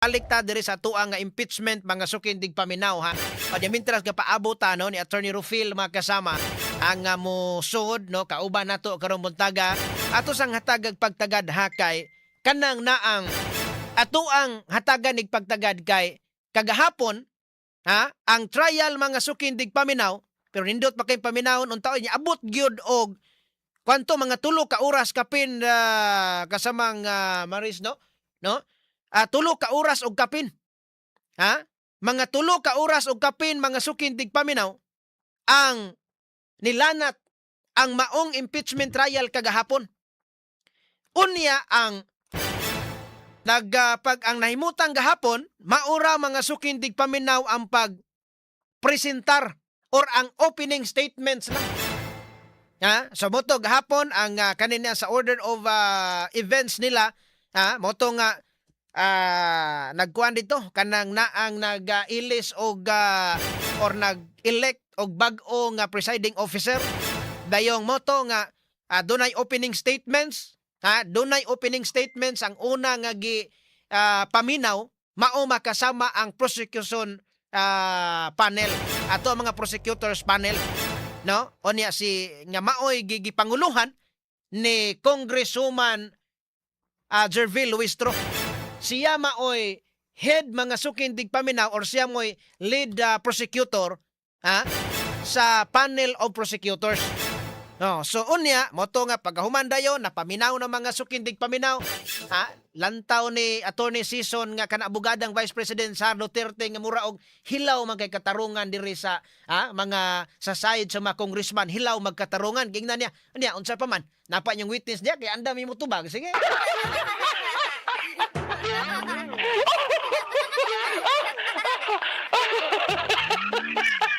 Balik ta diri sa tuang nga impeachment, mga suking tigpaminaw, ha. O di mintras gapaabot ta, no, ni Attorney Rufil, mga kasama ang mo sugod, no, kauban nato karong buntaga, ato sang hatagag pagtagad, ha, kay kanang naang ato ang hatagan nig pagtagad kay kagahapon, ha, ang trial, mga suking tigpaminaw, pero nindot pa kay paminawon unta niya abot gyud og kwanto, mga 3 ka oras kapin, kasamang Maris, no, 3 ka oras og kapin, ha, mga 3 ka oras og kapin, mga suking tigpaminaw, ang nilanat ang maong impeachment trial kagahapon. Unya ang nagpag ang nahimutang gahapon maura, mga suking tigpaminaw, ang pag presentar or ang opening statements lang. Ha? So moto gahapon ang kanina sa order of events nila, ha, moto nga nagkuan dito kanang naang nag-ilis og or nag-elect og bag-o nga presiding officer, dayong moto nga dunay opening statements, ha, dunay opening statements. Ang una nga gi paminaw mao makasama ang prosecution panel, ato ang mga prosecutors panel, no, unya si nga maoy gigipanguluhan ni Congresswoman Gerville Luistro. Siya maoy head, mga suking tigpaminaw, or siya mo'y lead prosecutor, ha, sa panel of prosecutors. No, so unya moto nga pagkahuman dayon napaminaw ng mga suking tigpaminaw, ha, lantaw ni Attorney Sison nga kana abogadang Vice President Sara Duterte nga mura og hilaw man kay katarungan diri sa, ha, mga sa side sa mga congressman, hilaw magkatarungan. Gingnan niya unya unsa pa man napa niyang witness diya kay andam mo tubag, sige.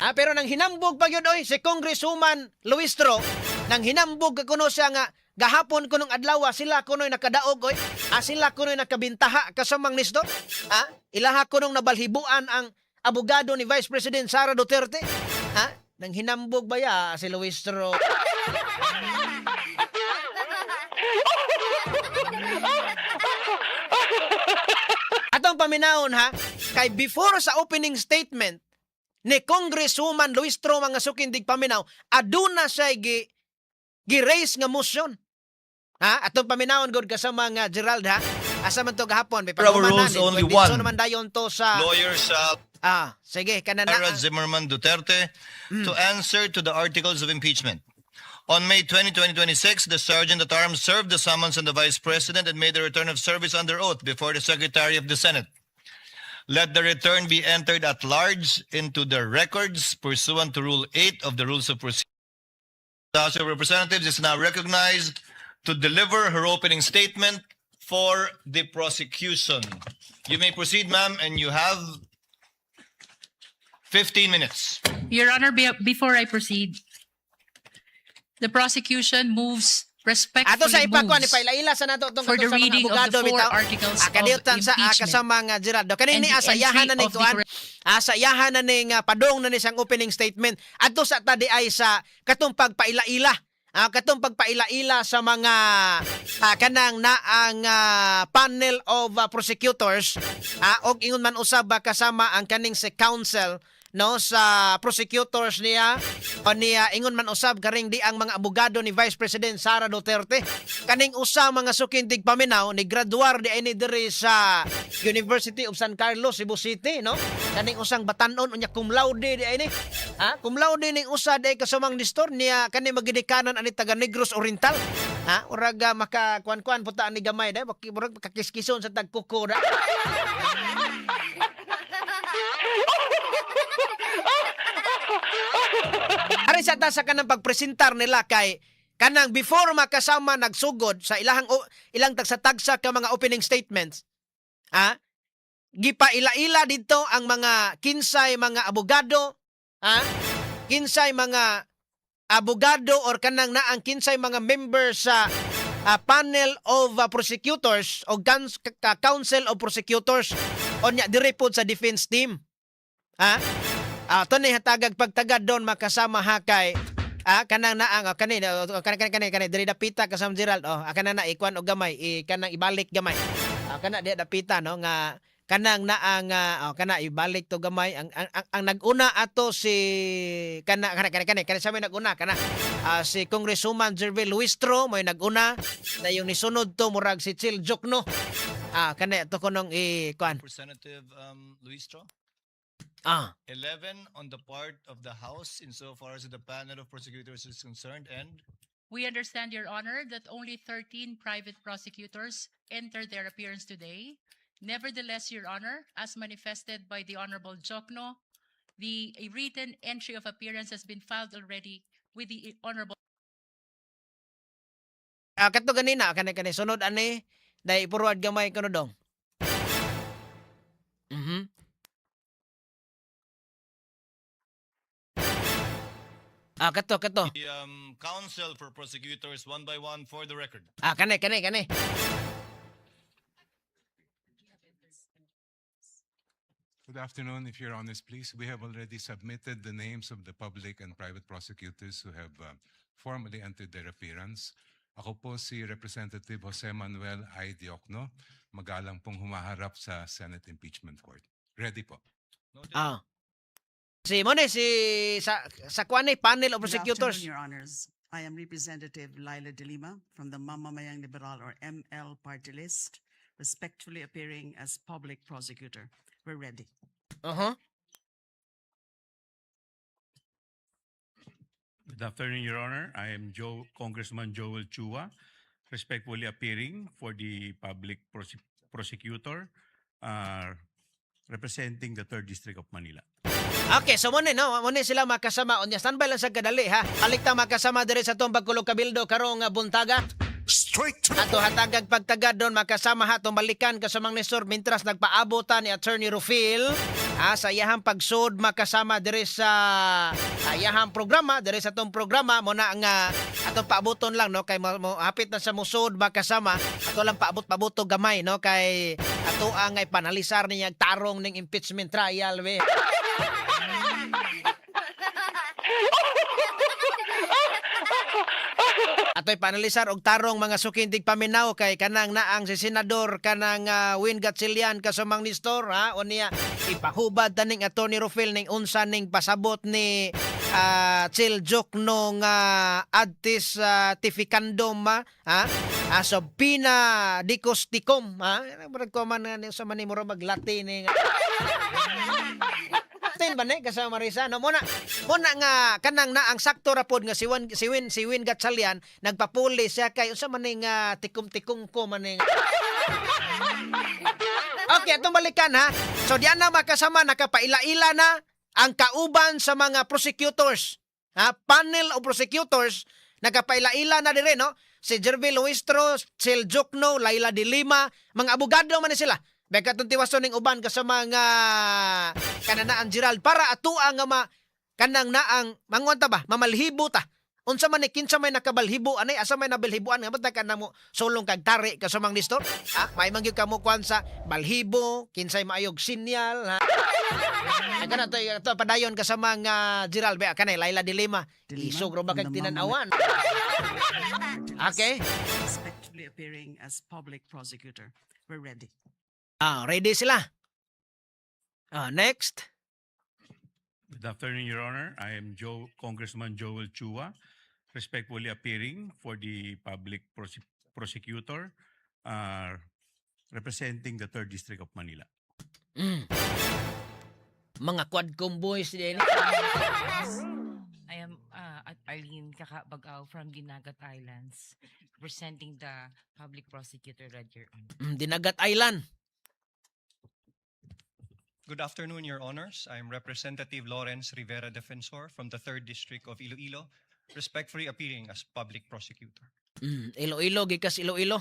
Ah, pero nang hinambog pa gyud oy si Congresswoman Luistro, nang hinambog ka kuno siya nga gahapon kunong adlaw sila kunoy nakadaog oy. Ah, sila kunoy nakabintaha kasamang Nestor. Ah, ilaha kunong nabalhibuan ang abogado ni Vice President Sara Duterte. Ha? Nang hinambog ba ya si Luistro? Atong paminawon, ha, kay before sa opening statement ni Congresswoman Luistro, mga sukindig paminaw, aduna siya gi-raise nga motion. Ha? Atong paminawon gud kasama nga Gerald, ha. Asa man to gahapon may Our paghumanan rules eh. only Didto one. Naman dayon to sa Lawyer sa Ah, sige, kana na. Sara Zimmerman Duterte to answer to the articles of impeachment. On May 20, 2026, the Sergeant at Arms served the summons on the Vice President and made the return of service under oath before the Secretary of the Senate. Let the return be entered at large into the records pursuant to Rule 8 of the Rules of Procedure. The House of Representatives is now recognized to deliver her opening statement for the prosecution. You may proceed, ma'am, and you have 15 minutes. Your Honor, before I proceed, the prosecution moves respectfully Ato sa ipakuan moves ipaila-ila sa nato tong for the sa mga reading of abogado the four bitaw. articles Ah, of kaniutan sa impeachment. Kasama nga Gerardo. Kanini And the asa yahan na entry ni of the kuan. Asa yahan na ni nga padong na ni siyang opening statement. Adto sa tadi ay sa katong pagpaila-ila. Ah, katong pagpaila-ila sa mga kanang naang panel of prosecutors, og ingon man usab ba kasama ang kaning si counsel, no, sa prosecutors niya o niya, ingon man usab karing di ang mga abogado ni Vice President Sara Duterte. Kaning usa, mga sukindig paminaw, ni graduar di ay ni diri sa University of San Carlos, Cebu City, no, kaning usang batanon, unya cum laude di ay ni, ha, cum laude ning usa di ay kasamang Nestor niya, kani magidikanan ani taga Negros Oriental, ha, urag maka kuan-kuan puta ani gamay dai, murag kakiskison sa tagkuko da. Ari sa ta sa kanang pagpresentar nila kay kanang before makasama nagsugod sa ilahang ilang tagsa-tagsa ka mga opening statements. Ha? Gipaila-ila dito ang mga kinsay mga abogado, ha? Kinsay mga abogado or kanang naang kinsay mga members sa panel of prosecutors o council of prosecutors o nya diri pod sa defense team. Ha? Ah, to ni hatagag pagtagad doon makasama, ha, kay kanang naang oh, kani oh, kani kani kani kani diri dapita kasama Gerald, oh, kana na ikuan og gamay, i kanang ibalik gamay. Ah, kana diha dapita, no, nga Kanang naang oh, kana ibalik to gamay ang nag-una ato si kana kana kana kana kana sa may nag-una kana si Congresswoman Gerville Luistro may nag-una na yung nisunod to murag si Chil Diokno. Kana to kunong i kuan. Representative Luistro? Ah. 11 on the part of the House insofar as the panel of prosecutors is concerned, and We understand, Your Honor, that only 13 private prosecutors entered their appearance today. Nevertheless, Your Honor, as manifested by the Honorable Diokno, the a written entry of appearance has been filed already with the Honorable Kato ganina kani kani sunod ani dai forward gamay kuno dong. Kato kato. The counsel for prosecutors one by one for the record. Kani kani kani. Good afternoon. If Your Honors please, we have already submitted the names of the public and private prosecutors who have formally entered their appearance. Ako po si Representative Jose Manuel I. Diokno, magalang pong humaharap sa Senate Impeachment Court. Ready po. Noted. Si mo ni si sa kuan ni panel of Good prosecutors. afternoon, Your Honors. I am Representative Leila de Lima from the Mamamayang Liberal or ML Party List, respectfully appearing as public prosecutor. We're ready. Good afternoon, Your Honor. I am Joe, Congressman Joel Chua, respectfully appearing for the public prosecutor, representing the third district of Manila. Okay, so mo ni no, mo ni sila makasama unya standby lang sa kadali ha. Balik ta makasama diri sa atong Bagkulog Kabildo karong buntaga. Straight to the Ato hatagag pagtagad doon makasama ha atong balikan kasamang ni Sir mintras nagpaabotan ni Attorney Rufil ha, sa iyahang pagsud makasama diri sa iyahang programa diri sa atong programa mo na nga atong paaboton lang no kay mo hapit na sa musod makasama ato lang paabot pabuto gamay no kay ato ang ay panalisar niya tarong ning impeachment trial we. Atoy panalisar og tarong mga sukindig paminaw kay kanang naang si senador kanang Win Gatchalian kasumang Nestor ha unya ipahubad taning Attorney Rufil ning unsa ning pasabot ni Chil Diokno nga adtis tificandum ha ha. So pina dicosticum ha murag ko man nga sa man ni mura maglati ni Tin ba ni kasama Marisa no muna muna nga kanang na ang sakto ra pod nga si Win Gatchalian nagpapuli siya kay unsa man ning tikum-tikum ko man ning. Okay, atong balikan ha. So diyan na makasama nakapaila-ila na ang kauban sa mga prosecutors. Ha, panel of prosecutors nakapaila-ila na dire no. Si Gerville Luistro, Chel Diokno, Leila de Lima, mga abogado man ni sila. Beka itong tiwason ning uban kasama nga kananaan Gerald para atua nga ma kanang naang manguan ta ba mamalhibo ta unsa man ni kinsa may nakabalhibo anay asa may nabalhibuan nga basta ka namo sulong kag tari kasumang Nestor ha may man gyud kamo kuan sa balhibo kinsay maayog sinyal ha. Ay, kana to, to padayon kasama nga Gerald ba kanay Leila de Lima De Lima isog ra ba from kag the tinan-awan. Party List, Okay. respectfully appearing as public prosecutor. We're ready. Ready sila. Next. Good afternoon, Your Honor. I am Joe, Congressman Joel Chua, respectfully appearing for the public prosecutor, representing the third district of Manila. Mga quadcom boys din. I am at Arlene Kakabagao from Dinagat Islands, representing the public prosecutor, Roger. Dinagat Island. Good afternoon, Your Honors. I'm Representative Lawrence Rivera Defensor from the 3rd District of Iloilo, respectfully appearing as public prosecutor. Iloilo gikas Iloilo.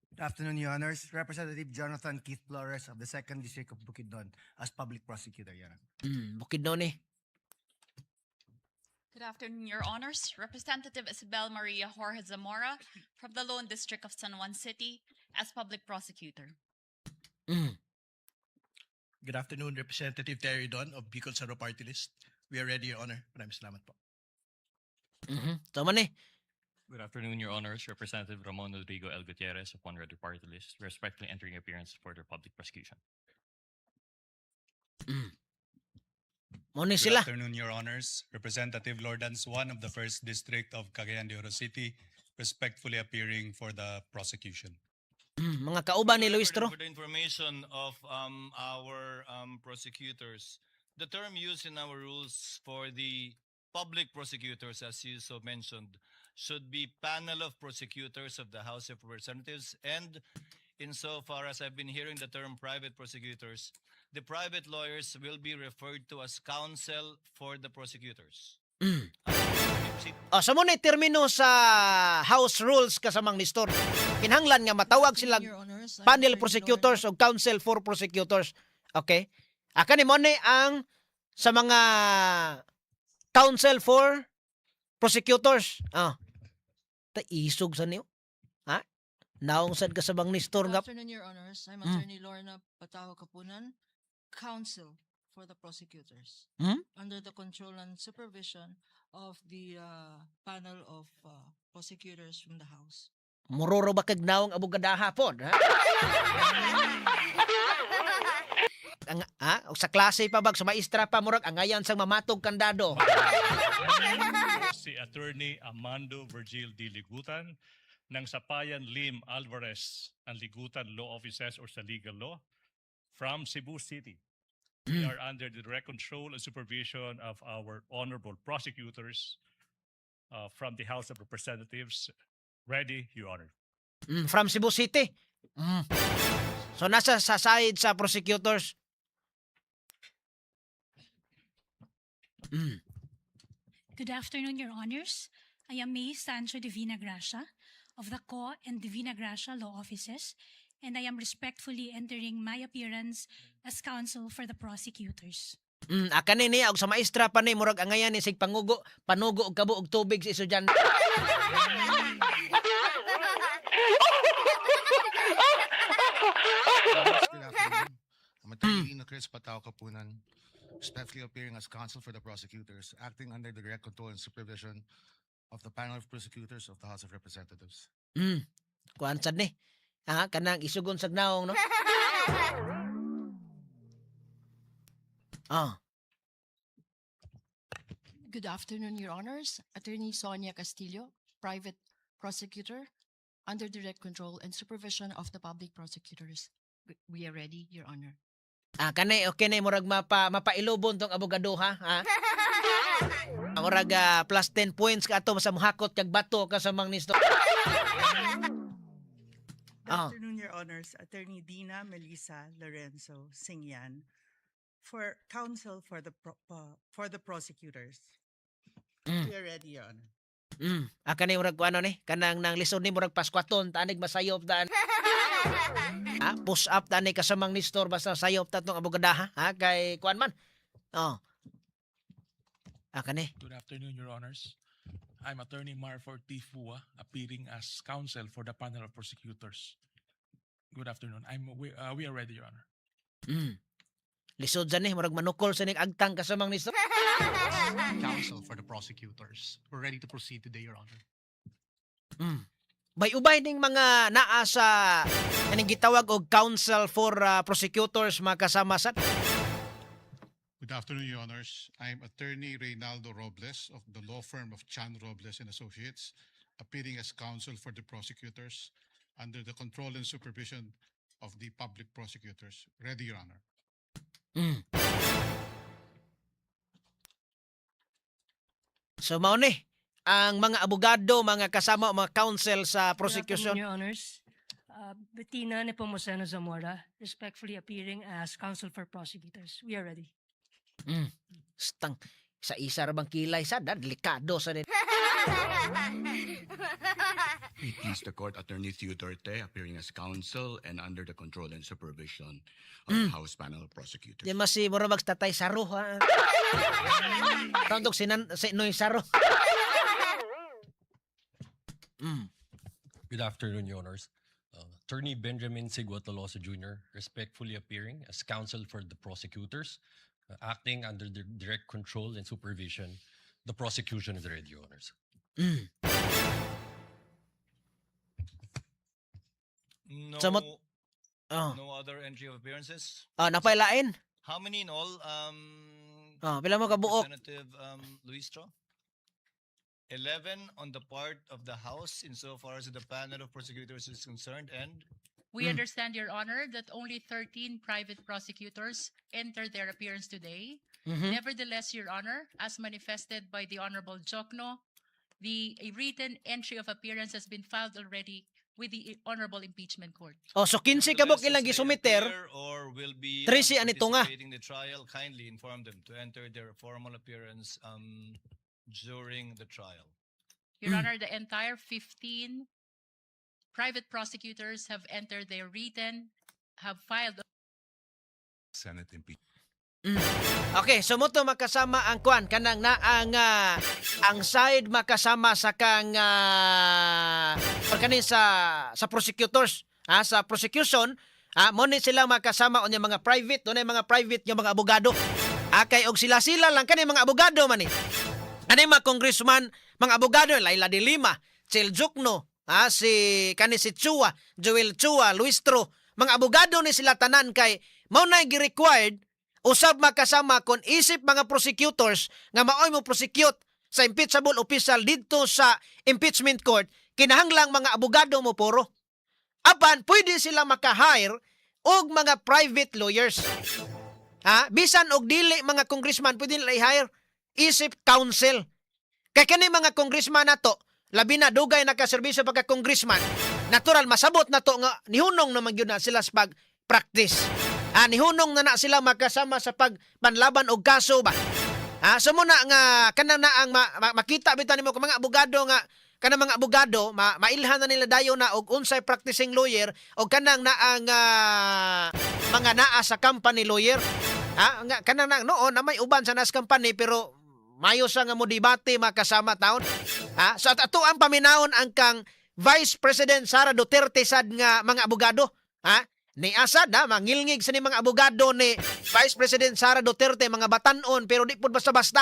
Good afternoon, Your Honors. Representative Jonathan Keith Flores of the 2nd District of Bukidnon as public prosecutor, Your Honor. Bukidnon eh. Good afternoon, Your Honors. Representative Isabel Maria Jorge Zamora from the Lone District of San Juan City as public prosecutor. Good afternoon, Representative Terry Don of Bicol Saro Party List. We are ready, Your Honor. Maraming salamat po. So man eh. Good afternoon, Your Honors. Representative Ramon Rodrigo L. Gutierrez of One Red Party List, respectfully entering appearance for the public prosecution. Mao ni Good sila. Afternoon, Your Honors. Representative Lordan Swan of the First District of Cagayan de Oro City, respectfully appearing for the prosecution. Mga kauban ni For the Luistro. For the information of our prosecutors, the term used in our rules for the public prosecutors, as you so mentioned, should be panel of prosecutors of the House of Representatives. And insofar as I've been hearing the term private prosecutors, the private lawyers will be referred to as counsel for the prosecutors. Oh, sa mao na termino sa House Rules, kasamang Nestor. Kinahanglan nga matawag sila Your Honors, I'm panel Attorney prosecutors o counsel for prosecutors. Okay? Aka ni mao ni ang sa mga counsel for prosecutors. Ah. Ta isog sa niyo. Ha? Naong sad ka sa bang Nestor Good nga. Afternoon, Your Honors. I'm Attorney Lorna Pataho Kapunan, counsel for the prosecutors, under the control and supervision of the panel of prosecutors from the House. Muroro ba kag naong abogadaha pod, ha? Ang ha? Og sa klase pa bag sa maestra pa murag angayan sang mamatog kandado. Si Attorney Amando Virgil D. Ligutan ng Sapayan Lim Alvarez ang Ligutan Law Offices or sa Legal Law from Cebu City. We are under the direct control and supervision of our honorable prosecutors from the House of Representatives. Ready, Your Honor. From Cebu City. So nasa sa side sa prosecutors. Good afternoon, Your Honors. I am May Sancho Divina Gracia of the Co and Divina Gracia Law Offices, and I am respectfully entering my appearance as counsel for the prosecutors. Akani niya og sa maestra pa ni murag angayan ni sig pangugo, panugo og kabo og tubig sa estudyante. Good afternoon. I'm Attorney Lino Chris Patao Kapunan, respectfully appearing as counsel for the prosecutors, acting under the direct control and supervision of the panel of prosecutors of the House of Representatives. Kuan sad ni. Ha, kanang isugon sa naong, no? Ah. Good afternoon, Your Honors. Attorney Sonia Castillo, private prosecutor, under direct control and supervision of the public prosecutors. We are ready, Your Honor. Ah, kani okay na murag mapailubon tong abogado, ha. Ha? Murag plus 10 points ka ato sa muhakot kag bato ka sa mang nisto. Good Ah. Afternoon, Your Honors. Attorney Dina Melissa Lorenzo Singyan for counsel for the prosecutors. We are ready, Your Honor. Ah, kani murag kuano ni kanang nang lisod ni murag paskwaton tanig masayop daan. Ah, push up tani kasamang Nestor basta sayop ta tong abogada, ha, ha kay kuan man. Oh. Ah, kani. Good afternoon, Your Honors. I'm Attorney Marfor T. Fua, appearing as counsel for the panel of prosecutors. Good afternoon. We are ready, Your Honor. Lisod sa ni murag manukol sa ning agtang kasamang Nestor. Counsel for the prosecutors. We're ready to proceed today, Your Honor. May ubay ning mga naa sa kaning gitawag og counsel for prosecutors, mga kasama sa Good afternoon, Your Honors. I'm Attorney Reynaldo Robles of the law firm of Chan Robles and Associates, appearing as counsel for the prosecutors under the control and supervision of the public prosecutors. Ready, Your Honor. So mao ni ang mga abogado, mga kasama, mga counsel sa Good prosecution. Afternoon, Your Honors. Bettina Nepomuceno Zamora, respectfully appearing as counsel for prosecutors. We are ready. Stang sa isa ra bang kilay sa da delikado sa ni. It please the court, Attorney Theodore Te, appearing as counsel and under the control and supervision of the House Panel of Prosecutors. Di mas si mura magtatay saro, ha. Tawag si Nan, si Noy Saro. Good afternoon, Your Honors. Attorney Benjamin Sigua Tolosa Jr., respectfully appearing as counsel for the prosecutors, acting under the direct control and supervision. The prosecution is ready, Your Honors. No, Samot Oh. no other entry of appearances. Ah, napailain. How many in all? Oh, pila mo kabuok? Representative Luistro? 11 on the part of the House insofar as the panel of prosecutors is concerned, and We understand, Your Honor, that only 13 private prosecutors entered their appearance today. Nevertheless, Your Honor, as manifested by the Honorable Diokno, the a written entry of appearance has been filed already with the Honorable Impeachment Court. Oh, so 15 kabuok ilang Nevertheless, as they gisumiter. appear or will be 13 ani tunga. participating in the trial, kindly inform them to enter their formal appearance during the trial. Your Honor, the entire 15 private prosecutors have entered their written, have filed Senate impeachment. Okay, so mo to makasama ang kwan kanang naang ang side makasama sa kang or kanin sa prosecutors, ha, sa prosecution, ha, mo ni sila makasama unya mga private, dunay mga private nga mga abogado. Ah, kay og sila-sila lang kani mga abogado man ni. Ani mga congressman, mga abogado, Leila de Lima, Chel Diokno, ha, si kani si Chua, Joel Chua, Luistro, mga abogado ni sila tanan kay mao na gi-required usab makasama kon isip mga prosecutors nga maoy mo prosecute sa impeachable official didto sa impeachment court, kinahanglang mga abogado mo puro. Apan pwede sila maka-hire og mga private lawyers. Ha? Bisan og dili mga congressman, pwede nila i-hire isip counsel. Kay kani mga congressman nato, labi na dugay nakaserbisyo pagka congressman, natural masabot na to nga nihunong naman gyud na sila sa pag-practice. Ah, nihunong na na sila makasama sa pagpanlaban og kaso ba. Ah, so muna nga kanang na ang makita bitaw nimo kung mga abogado nga kanang mga abogado mailhan na nila dayon na og unsay practicing lawyer og kanang na ang mga naa sa company lawyer. Ha, nga kanang na noon na may uban sa nas company pero mayo sa nga mo debate makasama taon. Ha, so at ato ang paminawon ang kang Vice President Sara Duterte sad nga mga abogado. Ha? Ni asad ha, mangilngig sa ni mga abogado ni Vice President Sara Duterte, mga batanon pero di pud basta-basta.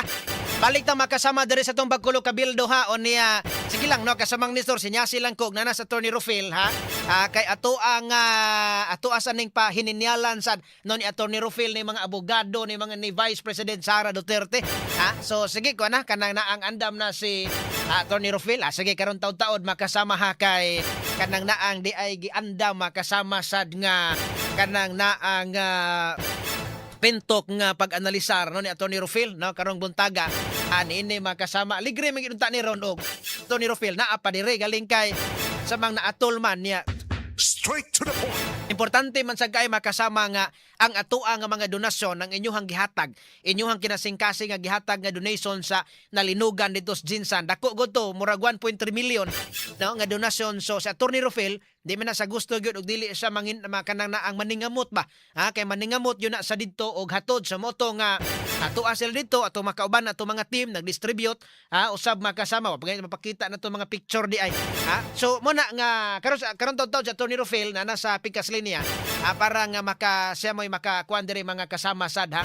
Balik ta makasama diri sa tong Bagkulo Cabildo ha, o niya sige lang no, kasamang Nestor, sinyasi lang ko na nasa Attorney Rufil ha. Ah, kay ato ang ato asa ning pahininyalan sad no ni Attorney Rufil ni mga abogado ni mga ni Vice President Sara Duterte ha. So sige ko na kanang naang andam na si Attorney Rufil. Ah, sige karon taud-taod makasama ha kay kanang naang di ay giandam makasama sad nga kanang naang pintok nga pag-analisar no ni Attorney Rufil no karong buntaga ani ini makasama ligre man gyud ni ron og Attorney Rufil naa pa dire galing kay sa mga naatol man niya. Straight to the point. Importante man sa kay makasama nga ang atoa nga mga donasyon ang inyuhang gihatag, inyuhang kinasingkasing nga gihatag nga donation sa nalinugan dito sa GenSan. Dako gud to, murag 1.3 million no nga donasyon. So sa Attorney Rufil, di man na sa gusto gyud og dili siya mangin kanang na ang maningamot ba. Ha, kay maningamot yun na sa didto og hatod sa moto nga atoa sila didto ato makauban ato mga team nagdistribute ha, usab makasama wa pagay mapakita na to mga picture di ay ha. So mo na nga karon karon taud sa Attorney Rufil na nasa pikas linya ha, para nga maka siya mo'y makakuan diri mga kasama sad ha.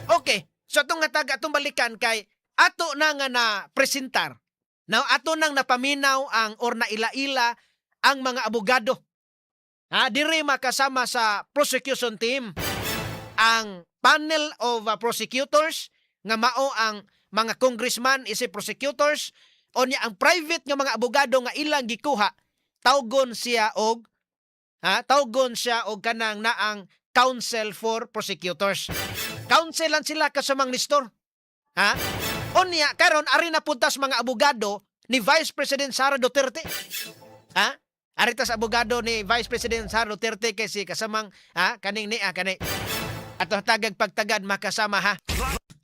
Okay, so atong nga taga atong balikan kay ato na nga na presentar. Now ato nang napaminaw ang or naila-ila ang mga abogado. Ha, diri makasama sa prosecution team ang panel of prosecutors nga mao ang mga congressman isip prosecutors o niya ang private nga mga abogado nga ilang gikuha, tawgon siya og ha, tawgon siya og kanang naang counsel for prosecutors. Counsel lang sila kasamang Nestor. Ha? Unya karon ari na puntas mga abogado ni Vice President Sara Duterte. Ha? Ari tas abogado ni Vice President Sara Duterte kay si kasamang ha kaning ni kani. Ato tagag pagtagad makasama ha.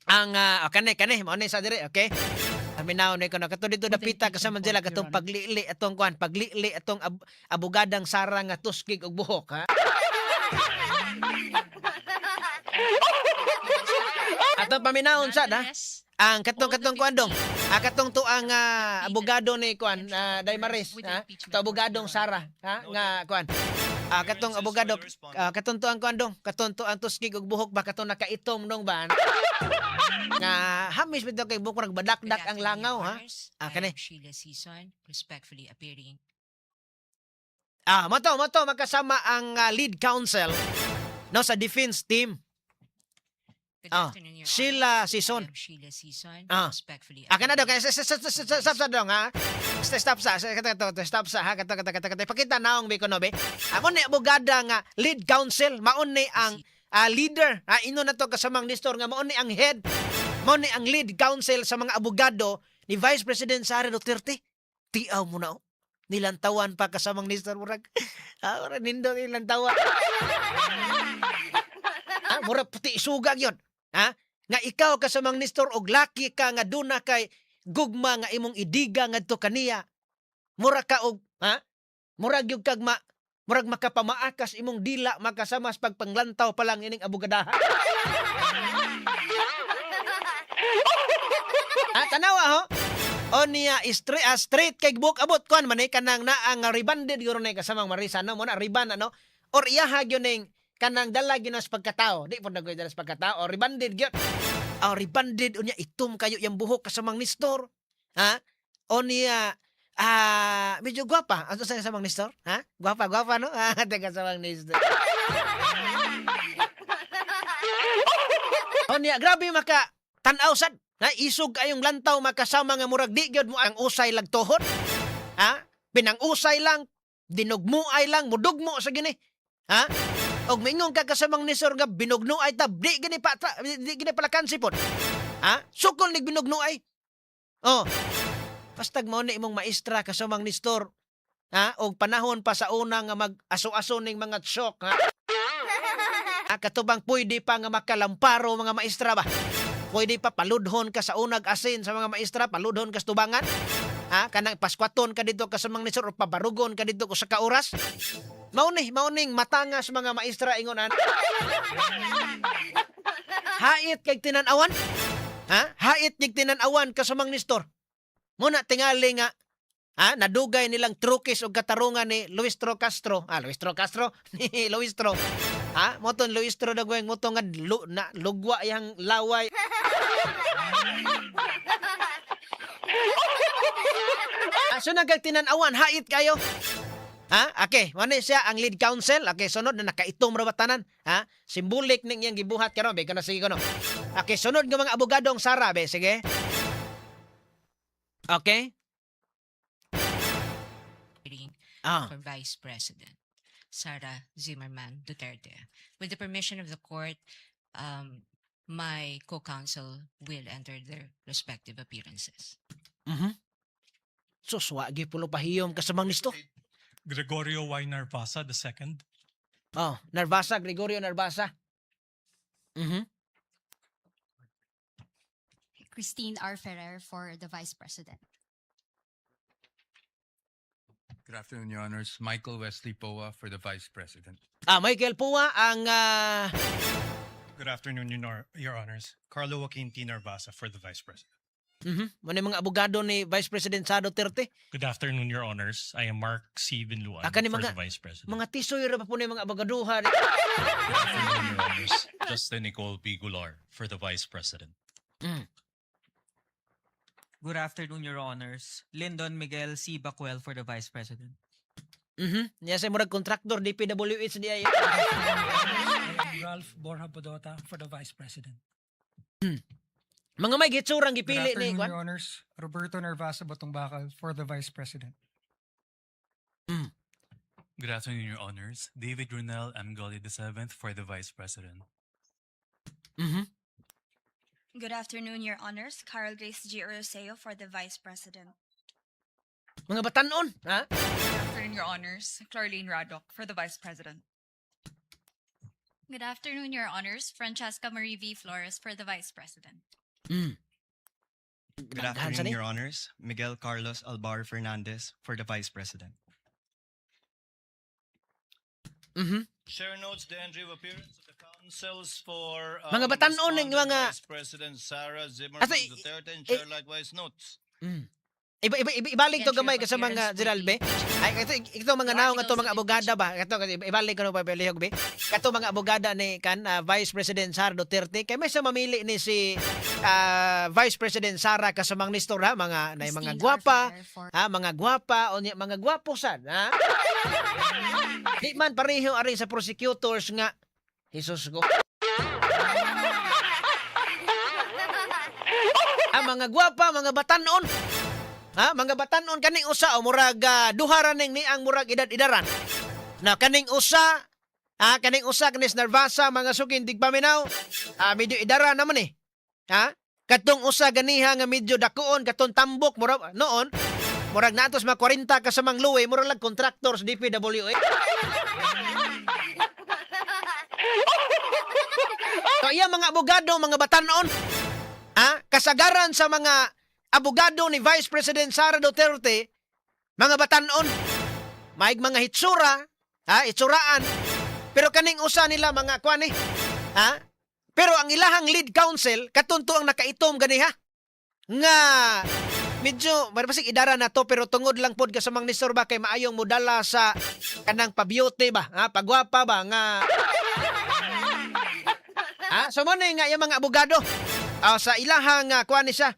Ang kani kani mao ni sa dire, okay? Aminaw ni kono kato dito dapita kasama sila katong paglili atong kuan paglili atong abogadang Sara nga tuskig og buhok ha. Atong paminawon sad ha. Ang katong katong kuan dong. Ah, katong tuang abogado ni kuan Daymaris ha. To abogadong Sara ha nga kuan. Ah, katong abogado katong tuang kuan dong, katong tuang tuskig og buhok ba katong nakaitom dong ba? Nga hamis bitaw kay buhok nagbadakdak ang langaw ha. Ah, I kani. am Sheila Sison, respectfully appearing. Ah, moto magkasama ang lead counsel, no, sa defense team. Good Ah, afternoon, Your Sheila Honors. Sison. I am Sheila Sison, Ah. respectfully Ah, kana daw kay stop stop sa dong, ha. Stop stop sa kato stop sa, ha, kato kato kato kato. Pakita naong be kuno be. Ako ni abogada nga lead counsel, maon ni ang leader. Ha, ino na to kasamang Nestor nga maon ni ang head. Maon ni ang lead counsel sa mga abogado ni Vice President Sara Duterte. Tiaw mo na, oh. Nilantawan pa, kasamang Nestor, murag. Ah, murag nindot nilantawan. Ah, murag puti isugag yon. Ha? Nga ikaw, kasamang Nestor, og laki ka nga duna kay gugma nga imong idiga ngadto kaniya. Mura ka og, ha? Murag gyud kag ma murag makapamaakas imong dila makasama sa pagpanglantaw pa lang ining abogadaha. Ah, tanawa ho. O niya straight, straight kay buok abot kuan man eh, kanang naa nga rebanded gyud ni kasamang Marisa, no, mo na riban, ano, or iyaha gyud ning kanang dala gyud na sa pagkatao, di po nagoy dala sa pagkatao or rebanded gyud. Ah, rebanded, unya itom kayo yang buhok, kasamang Nestor, ha. O niya medyo gwapa ano sa kasamang Nestor, ha, gwapa gwapa, no. Ah, teka, kasamang Nestor, o niya grabe maka tan-aw sad na isog kayong lantaw makasama nga murag di gyud mo ang usay lagtohon. Ha? Pinang-usay lang, dinugmuay lang, mudugmo sa gini. Ha? Og mingon ka, kasamang Nestor, nga binugnuay ta, di gini pa ta, di gini palakansi pod. Ha? Sukol ni binugnuay. Oh. Bastag mao ni imong maestra, kasamang Nestor. Ha? Og panahon pa sa una nga mag aso-aso ning mga chok, ha? Ha, katubang pwede pa nga makalamparo mga maestra ba? Pwede pa paludhon ka sa unag asin sa mga maestra, paludhon ka sa tubangan. Ha? Kanang paskwaton ka dito kasamang Nestor o pabarugon ka dito sa ka oras. Mao ning matanga sa mga maestra ingon an. Hait kay tinan-awan. Ha? Hait kay tinan-awan kasamang Nestor. Muna tingali nga, ha, nadugay nilang trukis og katarungan ni Luistro Castro. Ah, Luistro Castro ni Luistro. Ha? Moton Luistro dagweng moto nga lu, na lugwa yang laway. Ah, so nagtinan-awan, hait kayo. Ha? Okay, mao siya ang lead counsel. Okay, sunod na nakaitom ra ba tanan? Ha? Symbolic ning iyang gibuhat karon, be kana, sige kono. Okay, sunod nga mga abogadong Sara, be, sige. Okay? For Vice President Sara Zimmerman Duterte. With the permission of the court, my co-counsel will enter their respective appearances. Sus, wa gyud pulo pahiyom kasamang Nestor. Gregorio Y. Narvasa II. Oh, Narvasa, Gregorio Narvasa. Christine R. Ferrer for the Vice President. Good afternoon, Your Honors. Michael Wesley Poa for the Vice President. Ah, Michael Pua ang Good afternoon, Your Honors. Carlo Joaquin T. Narvasa for the Vice President. Mao ni mga abogado ni Vice President Sara Duterte. Good afternoon, Your Honors. I am Mark C. Vinluan Ah, kani for the Vice President. Mga tisoy ra pa po ni mga abogaduhan. Good afternoon, Your Honors. Justin Nicole B. Goulart for the Vice President. Good afternoon, Your Honors. Lyndon Miguel C. Bacuel for the Vice President. Niya sa murag contractor DPWH di ay. I am Ralph Borja Bodota for the Vice President. Mga may gitsurang Good gipili ni afternoon, kwan. Your Honors. Roberto Narvasa Batongbacal for the Vice President. Good afternoon, Your Honors. David Brunel M. Gully VII for the Vice President. Good afternoon, Your Honors. Carl Grace G. Oroseo for the Vice President. Mga batanon, ha? Good afternoon, Your Honors. Clarlene Radok for the Vice President. Good afternoon, Your Honors. Francesca Marie V. Flores for the Vice President. Good Daghan sa afternoon, ni. Your Honors. Miguel Carlos Albar Fernandez for the Vice President. Chair notes the entry of appearance of the counsels for Mga batanon ning respondent mga Vice President Sara Zimmerman Asa, Duterte and chair likewise notes. Iba, iba, iba, ibalik to Entry gamay of ka sa mga appearance for Gerald be. the Ay ito, ito mga naong ato mga abogada ba. Kato ibalik ko no pa lihok be. Kato mga abogada ni kan Vice President Sara Duterte kay may sa mamili ni si Vice President Sara kasamang Nestor ha, mga na mga Christine R. gwapa Ferrer for ha, mga gwapa unya mga gwapo sad ha. Di man pareho ari sa prosecutors nga Jesus ko. Ang mga gwapa, mga batanon. Ha, mga batanon kaning usa o murag duha ra ning ni ang murag edad-edaran. Na kaning usa, ha, kaning usa kanis Narvasa mga sukin digpaminaw. Ah, medyo idara naman eh. Ha? Katong usa ganiha nga medyo dakuon katong tambok murag noon murag naatos mga 40 ka sa Mangluwe murag lag contractor sa DPWH. So iya mga abogado, mga batanon, ha? Kasagaran sa mga abogado ni Vice President Sara Duterte, mga batanon, maig mga hitsura, ha, hitsuraan. Pero kaning usa nila mga kuan eh, ha? Pero ang ilahang lead counsel katunto ang nakaitom ganiha nga medyo basig idara na to pero tungod lang pod kasamang ni Sir ba kay maayong modala sa kanang pa-beauty ba, ha, pagwapa ba nga. Ha, so mo nga yung mga abogado sa ilahang kuan ni siya.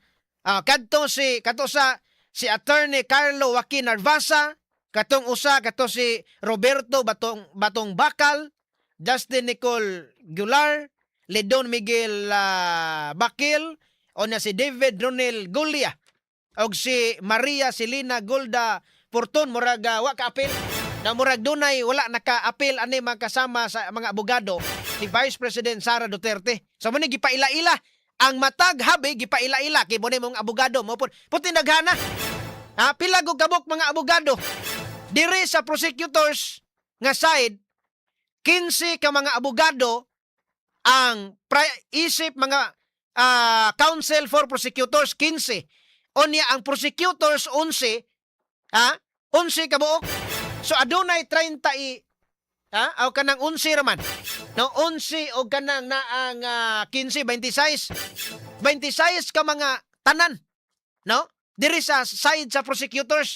Kadto si kato sa si Attorney Carlo Joaquin Narvasa, katong usa kato si Roberto Batong Batong Bakal, Justin Nicole Gular, Ledon Miguel Bakil, o na si David Ronel Gulia, og si Maria Selena Golda Porton murag wa ka-apil na murag dunay wala naka-apil ani makasama sa mga abogado ni Vice President Sara Duterte. So mo ni gipaila-ila ang matag habi gipaila-ila kay mo ni mong abogado mo pud puti naghana. Ha, pila gud kabuk mga abogado diri sa prosecutors nga side, 15 ka mga abogado ang isip mga counsel for prosecutors 15. Unya ang prosecutors 11, ha, 11 ka buok. So adunay 30 i ha, aw kanang 11 raman. No, 11 og kanang naang 15, 26. 26 ka mga tanan. No? Diri sa side sa prosecutors.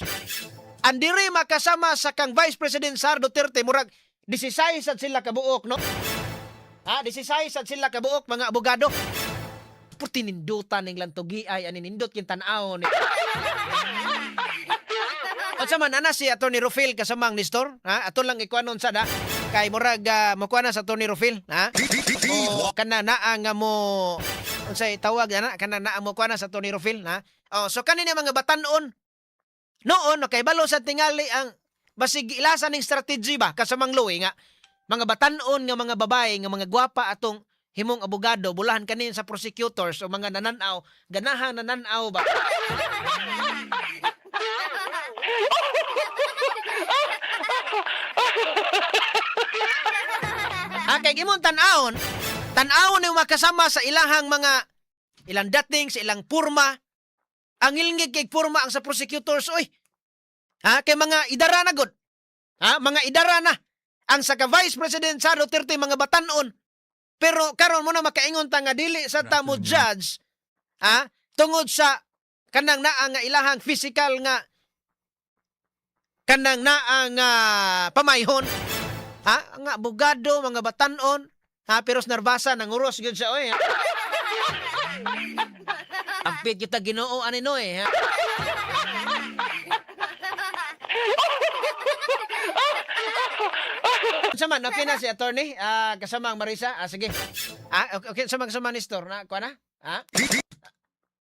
Ang diri makasama sa kang Vice President Sara Duterte murag 16 sad sila kabuok, no? Ha, 16 sad sila kabuok mga abogado. Puti nindutan ning lantugi ay ani nindot kin tan-aw ni. Unsa man ana si Attorney Rufil kasamang Nestor, ha? Ato lang ikuanon sad ha. Kay murag mokuha na sa Attorney Rufil, ha? O kana naa nga mo unsay tawag ana kana naa mo kuha na sa Attorney Rufil, ha? Oh, so kanina mga batanon noon okay balo sa tingali ang basig ilasan ning strategy ba kasamang Louie nga mga batanon nga mga babae nga mga gwapa atong himong abogado bulahan kanin sa prosecutors o mga nananaw ganahan nananaw ba. Ha, kay imong tan-awon, tan-awon yung makasama sa ilahang mga ilang dating, sa ilang purma. Ang ilngig kay purma ang sa prosecutors, oy. Ha, kay mga idara na gud. Ha, mga idara na. Ang sa ka Vice President Sara Duterte mga batanon. Pero karon mo na makaingon ta nga dili sa ta mo judge, ha, tungod sa kanang naa nga ilahang physical nga kanang naa nga pamayhon. Ha, nga abogado, mga batanon, ha, pero sa Narvasa nanguros gyud siya oy. Ha? Ampit kita Ginoo ani no eh, ha. Unsa man, okay na si attorney, kasama ang Marisa. Ah, sige. Ah, okay, okay sama kasama ni Nestor na kuha na. Ha?